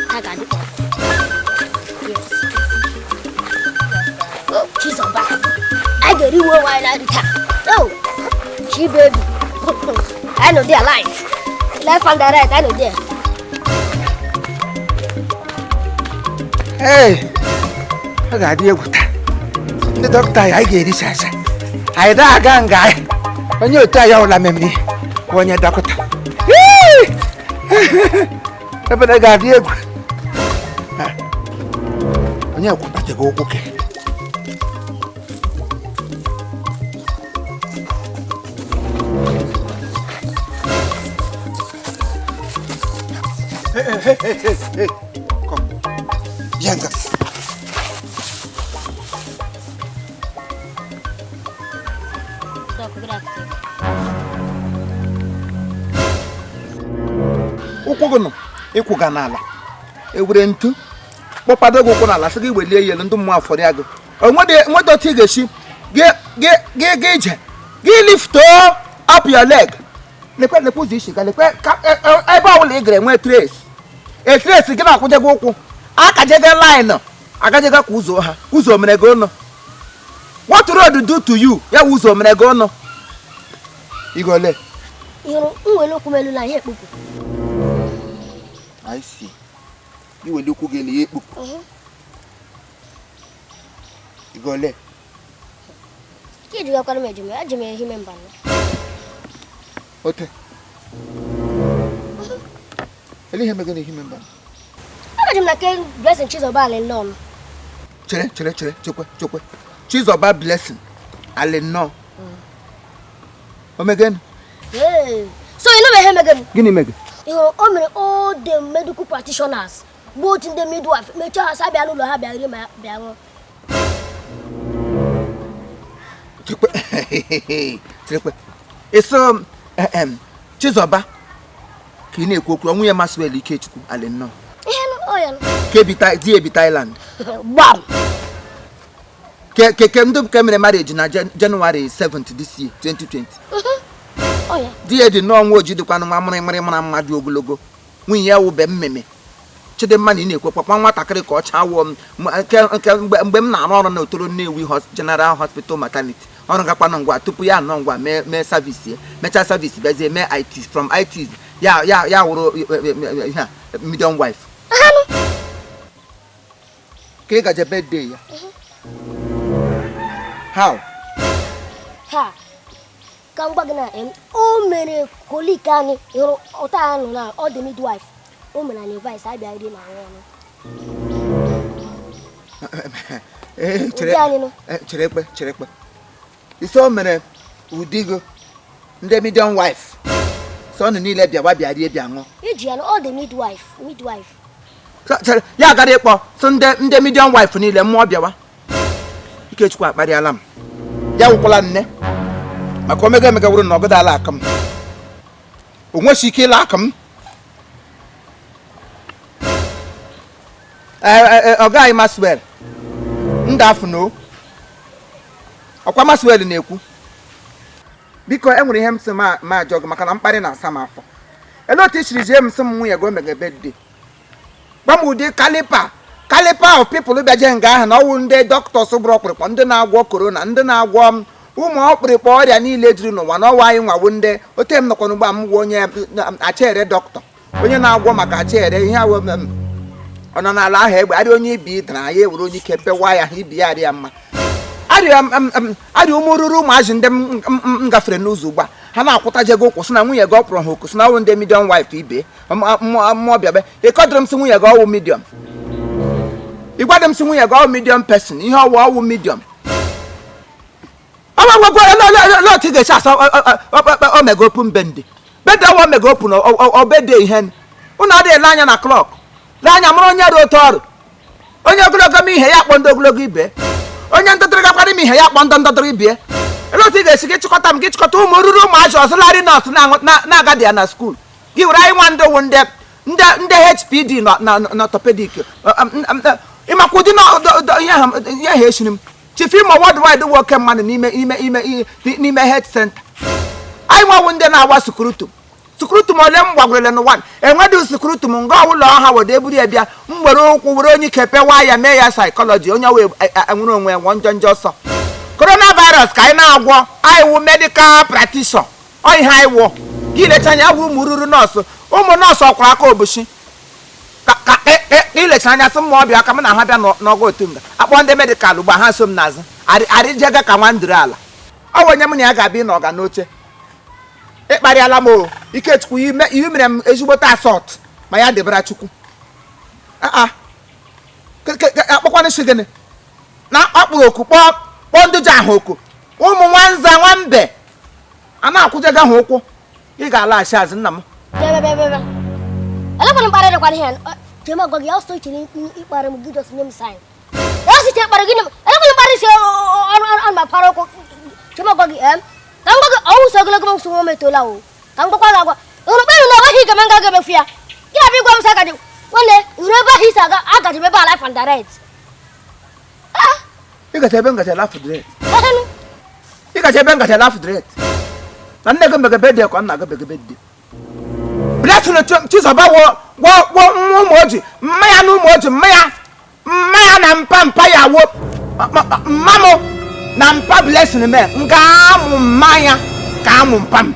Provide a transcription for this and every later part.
Ha ga-adị ka ọkụ. Yes. Oh, Chizoba. I ga-eriwe onwe anyị na taa. Oh, chi baby. I know they alive. Left and right, I know there. Ee, ọ ga-adị egwu taa. Ndị dọkịta anyị, anyị ga-ericha acha anyị daa aga nga anyị. Onye otu anyị ọbụla memiri bụ onye dọkịta. Ebe na ga-adị egwu. Onye kwụbatego ụkwụ ke? Hey, hey, hey, hey, hey. Come. Bịa nga. Doc, good afternoon. Ụkwụ gị nọ ịkwụga n'ala, ewere ntu kpọpado gị ụkwụ n'ala, sị gị welie ya elu. Ndị mmụọ afọrọ ya gị onwedị otu ị ga-esi gị gị ije gị lift up your leg. Lekwe, lekwe ụzọ isi ga, lekwe ka ebe ọbụla ị gara enwe trace, e trace gị na-akwụje gị ụkwụ akajega line agajega ka ụzọ ha ụzọ mere gị ụnụ. What road do to you? Ya wụ ụzọ mere gị ụnụ igole. Ị hụrụ m were ụkwụ m elu na ihe ekpupụ. I see. Iweli ụkwụ gị elu, ya ekpupụ. Igole. Ka ejigakwara m ejem, eji m Ehime Mbano. Ote. Ele ihe mege na Ehime Mbano? Agaji m na ke Blessing Chizoba alị nnọọ. Chere, chere, chere, chekwe, chekwe. Chizoba Blessing alị nnọọ. Omegenu? Hey. So ị nụbe ihe megenu? Gịnị mege? Ị hụrụ o mere all the medical practitioners bụ otu ndị midwife mechaa ha sa bịa n'ụlọ ha bịa rie ma bịa ṅụọ. Chekwe, cherekwe. Ịsọ Chizoba ka ị na-ekwu okwu nwunye Maxwell Ikechukwu alị nnọọ. Ihe nụ, ọ ya nụ. Ke bi di ebi Thailand. Gbam. Ke ke ke ndị ke mere marriage na January 7th this year, 2020. Ọ ya. Di ya dị nnọọ nwa ojii, dịkwanụ nwa mịrịmịrị mara mma, dị ogologo. Nwunye ya wụbe mmemme Chidimma na ị na-ekwekwa nwatakịrị ka ọ chaa wụọ m nke mgbe m na-arụ ọrụ na Otoro Nnewi General Hospital maternity, ọrụ gakwanụ ngwa tupu ya anọ ngwa mee service ya, mechaa service, bịazie mee IT. From IT ya wụrụ ihe a medium wife ka ị gaje birthday ya. How? Ha ka m gwa gị na o mere colleague anyị hụrụ ụta ya nọ na ọ dị midwife, o mere anyị advice abịa rie ma ṅụọ ọnụ. Chere. Ụdị anyị nụ. Chere ekpe, chere ekpe. Ise o mere ụdị gị ndị medium wife sọ ọnụ niile bịawa bịa rie bịa ṅụọ. Iji ya na ọ dị midwife, midwife. Chere, ya gara ịkpọ sị ndị medium wife niile mmụọ bịawa. Ikechukwu akparịala m, ya wụkwala nne maka omega emega wụrụ na ọgụdala aka m, o nwesi ike ịla aka m. Ọ gaghị Maxwell ndị afụ no ọkwa Maxwell na-ekwu. Biko, e nwere ihe m sị ma ajọ gị maka na mkparị na-asa m afọ. Elee otu i siri zie m sị m nwunye gị o mega birthday? Gwa m ụdị caliper of people bịaje nga ahụ na ọwụ ndị doctors bụrụ ọkpụrịkpọ, ndị na-agwọ corona, ndị na-agwọ m ụmụ ọkpụrịkpọ ọrịa niile juru n'ụwa na ọwa anyị nwawo ndị ote m nọkwa n'ugbo a. M gwa onye achere dọkịta, onye na-agwọ maka achere ihe awụ ọ nọ n'ala ahụ egbe arịa onye ibi dara ya, ewere onye ike pewa ya ha ibi ya arịa mma arịa arịa ụmụ ruru ụmụazị ndị m gafere n'ụzọ ugbu a ha na-akwụtajego ụkwụ sị na nwunye gị ọ kpọrọ ha oku sị na ọwụ ndị medium wife ibe mmụọ bịabe. Ịkọdụrụ m sị nwunye gị ọwụ medium, ịgwadị m sị nwunye gị ọwụ medium person, ihe ọwụ ọwụ medium ọwagwagwo otu ị ga-esi asa omega open birthday, birthday ọwụ omega open obede ihe ụnụ adịghị ele anya na clock, lee anya mara onye rụ otu ọrụ. Onye ogologo m ihe ya kpọ ndị ogologo ibe, onye ndọdịrị gakwara m ihe ya kpọ ndị ndọdịrị ibie. Ele otu ị ga-esi gị chịkọta m, gị chịkọta ụmụ ruru ụmụazị auxiliary nurse na-agadi ya na school, gị were anyị nwa ndị wụ ndị HPD na orthopedic, ịmakwa ụdị ihe ahụ esiri m Chief Imo Worldwide wụ oke mmadụ n'ime ime ime n'ime health center anyị nwawu ndị na-agba sukurutu. Scrotum ole m gbagwerele n'ụwa, enwedị scrotum nga ọbụla ọha wede eburu ya bịa, m were ụkwụ were onye ike pewa ya, mee ya psychology, onye wee enwere onwe nwụọ njọ njọ ọsọ. Coronavirus ka anyị na-agwọ, anyị wụ medical practitioner, ọ ihe anyị wụ. Gị lecha anya wụ ụmụ ruru nọọsụ, ụmụ nọọsụ ọkwara aka obuchi ka ilecha anya sị mmụọ bịa ka m na ha bịa n'ọgụ otu nga akpọ ndị medical ugbu a, ha so m n'azụ arịjega ka nwa nduru ala. Ọ bụ onye m na ya ga-abịa ịnọ n'oche. Ịkparịala m o Ikechukwu, ihe mere m ezigbote assault ma ya debara Chukwu. Akpọkwana isi gịnị na akpụrụ oku, kpọọ kpọọ ndị ji ahụ oku, ụmụ nwanza nwambe a na-akwụjega ha ụkwụ. Ị ga-alaghachi azụ, nna m. Bịa, bịa, bịa, bịa. Elekwana mkparị dịkwana ihe chema gwa gị ya ọsọ chere ịkparị m gị, just nye m sign. Ya sị che kparị gị, elekwana mkparị si ọnụ ọnụ ma para ụkwụ. Chema gwa gị, em ka m gwa gị, ọnwụ so ogologo m so nwa m etola o. Ka m gwakwa gị agwa hụrụ kperụ na ọnweghị ike m nga ga-emefu ya. Gị na-abịa ịgwa m sị agaji nwanne hụrụ ebe ahụ isi aga, agaji m ebe a live and direct. Ị gacha ebe ngacha live direct. Ehenụ. Ị gacha ebe ngacha live direct na nne gị megebe dị ka nna gị megebe dị. Blessing Chizọba wọ wọ wọ nwa ụmụ oji mma ya na ụmụ oji mma ya, mma ya na mpa mpa ya wo mma m na mpa Blessing mee nga amụ mma ya ka amụ mpa m.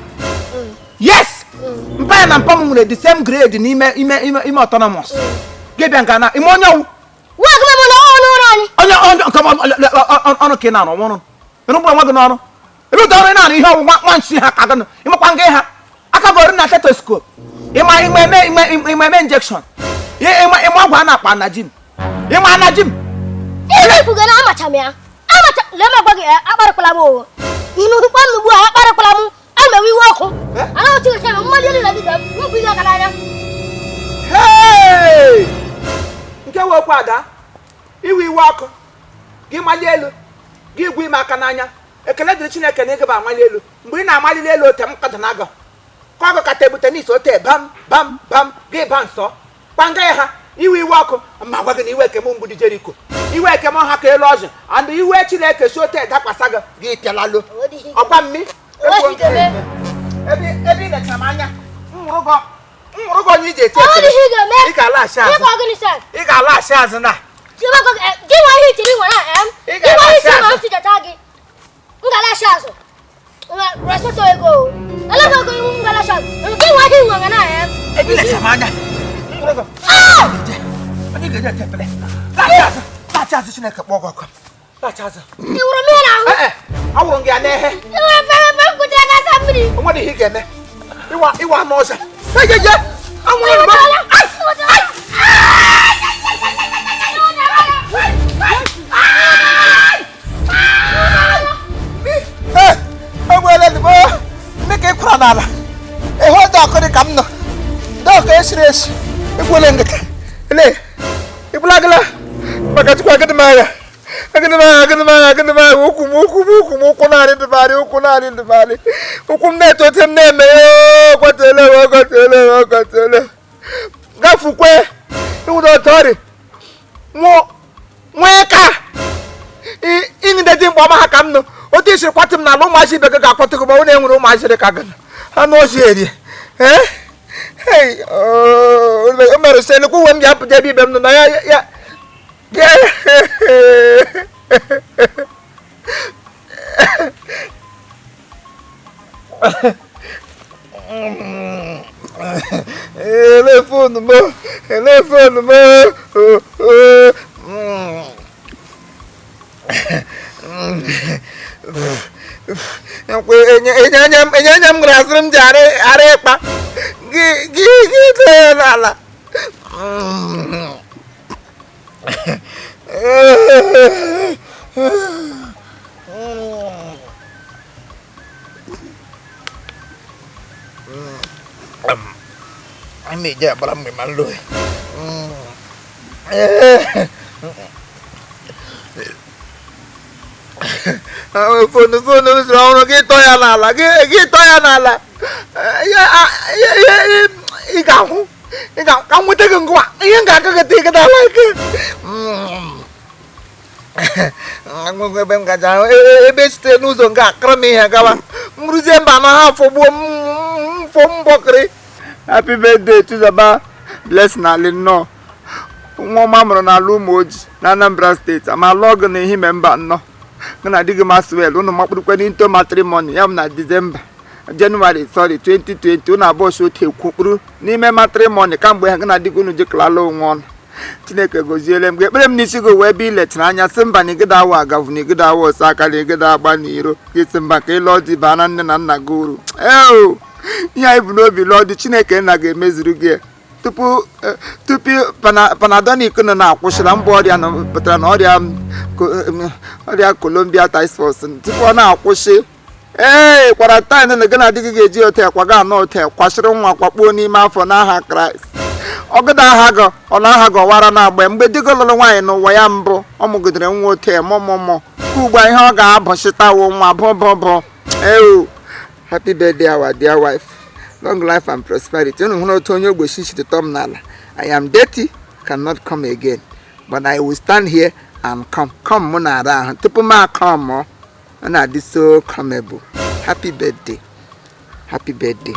Yes, mpa ya na mpa m nwere the same grade n'ime ime ime ime autonomous. Gị bịa nga na ime onye ọwụ. Nwa gị mebụ na ọnụ ụlọ anyị. Onye onye nke ọnụ ka ị na-arụ ọrụ ịrụgbu onwe gị n'ọrụ ebe ụtọ ọrụ ị na-arụ ihe ọwụ nwa nsi ha ka gị ịmakwa nga ha aka gị ọrụ na stethoscope, ịma ịma eme ịma ịma eme injection, ịma ịma ọgwụ a na-akpa na gym, ịma na gym. Ihe ikwugo na amacha m ya amacha. Lee m agwa gị, akparịkwala m o ịnụ kpọ m ugbu a, akparịkwala m, amewe iwe ọkụ anaghị otu m mmadụ elu na dịka m bụ ihe aka n'anya. Hey! Nke wee okwu ada iwe iwe ọkụ gị malie elu, gị gwa ime aka n'anya. Ekele dịrị Chineke na ịgaba amali elu. Mgbe ị na-amalili elu ote m kada na agụ ka ọgụ ka table tennis ote bam bam bam gị ba nsọ kpanga ya ha iwe iwe ọkụ. Ma gwa gị na iwe ekem mgbidi Jeriko, iwe ekem ha ka elu ọjị and iwe Chineke si ote dakwasa gị, gị pịalalụ ọkwa mmi. Ebe ebe ị lechara m anya, m nwụrụ gị onye iji eti ekele. Ị ga-alaghachi azụ, ị ga-alaghachi azụ na gị nwa ihe ichere ị nwere em Ị gị nwa ihe ichere ga-alaghachi ma ntị jata gị, m ga-alaghachi azụ. Respect ego elego ego m ga-alaghachi azụ gị nwa ihe ị nwere na em. Ebe ị lechara m anya, m nwụrụ gị onye ga-eji eti ekele. Laghachi azụ, laghachi azụ, Chineke kpọọ gị ọkụ. Laghachi azụ. Ị wụrụ mmiri n'ahụ. Ee, awụrụ m gị ya n'ehe. Ị wụrụ efe efe m kụchara gị asa mmiri. O nwere ihe ị ga-eme ịwa ịwa anụ ọzọ ejeje anwụrụ m. Ai! Ai! Ee, egbuola m mme ka ị kwara n'ala ịhụ dị ọkụ dị ka m nọ dị ọkụ esiri esi. Egbuola nkịta ele ibulagala maka Chukwu. Agịdị m agha, agịdị m agha, agịdị m agha, agịdị m agha. Ụkwụ m, ụkwụ m, ụkwụ m, ụkwụ naanị dịbarị, ụkwụ naanị dịbarị, ụkwụ m na-eto ote m na-eme kwatuole m, kwatuole m, kwatuole m, gafukwe ịwụrụ otu ọrị nwee ka ịnyide dị mgbe ọma ha ka m nọ otu isiri kwatụ m n'ala. Ụmụazị ibe gị ga-akwatụ gị ma ọ na-enwere ụmụazị dị ka gị anụ ozi erie. Ee, o mere sị nnukwu uwe m ji apụta ebe ibe m nọ na ya ya ya. Ele phone m, ele phone m. Enye anya m gara asịrị m ji arị ịkpa gị gị gị tee ya n'ala. A na-eji agbara mgbe ma nlo. Phone, phone m sịrị ọhụrụ gị tọọ ya n'ala, gị tọọ ya n'ala. Ị ga-ahụ, ị ga ka m nweta gị ngwa ihe m ga-aka gị tee gị n'ala ike ngwngwa ebe m gaja ahụ ebe site n'ụzọ nga akara m ihe gawa m rụzie mba na ha afọgbuo m. Ụfọ mbọkịrị. Happy birthday, Chizọba Blessing Ali, nnọọ, nwa ọma mụrụ n'ala Ụmụoji na Anambra Steeti. Ama lụọ gị na Ehime Mbano, gị na di gị Maxwell, unu makpụrụkwa n'into matrimony ya bụ na Disemba, Jenụwarị, sorry, 2020. Unu abụọ si otu ekwukpuru n'ime matrimony kamgbe ha gị na di gị unu jikọrọla onwe ọnụ. Chineke goziele m gị. Ekpere m n'isi gị wee ebe ilechara anya sị mba na igide awa agavụ na igide awa ọsọ aka na igide agba n'iro gị, sị mba ka ịlụọ di baa na nne na nna gị uru. Eo, ihe anyị bụ n'obi lụọ di, Chineke nna ga-emezuru gị ya. Tupu panadonic nọ na-akwụsịla mbụ ọrịa nọ pụtara na ọrịa Colombia typhus tupu ọ na-akwụsị. Ee, quarantine na gị na di gị ga-eji hotel kwaga anọ hotel kwasịrị nwa kwakpuo n'ime afọ n'aha Kraịst. Ọgụda aha gị, ọ na-aha gị ọwara na-agba mgbe di gị lụrụ nwaanyị n'ụwa ya mbụ, ọ mụgidere nwa hotel mụmụmụ ka ugbu a ihe ọ ga-abọchitawo nwa bụbụbụ. Ewu, happy birthday, our dear wife, long life and prosperity. Unu hụrụ otu onye ogbochi siri tọm n'ala. I am dirty, cannot come again, but I will stand here and come come. Mụ na-ara ahụ tupu m akọm, ọ na-adị so comable. Happy birthday, happy birthday.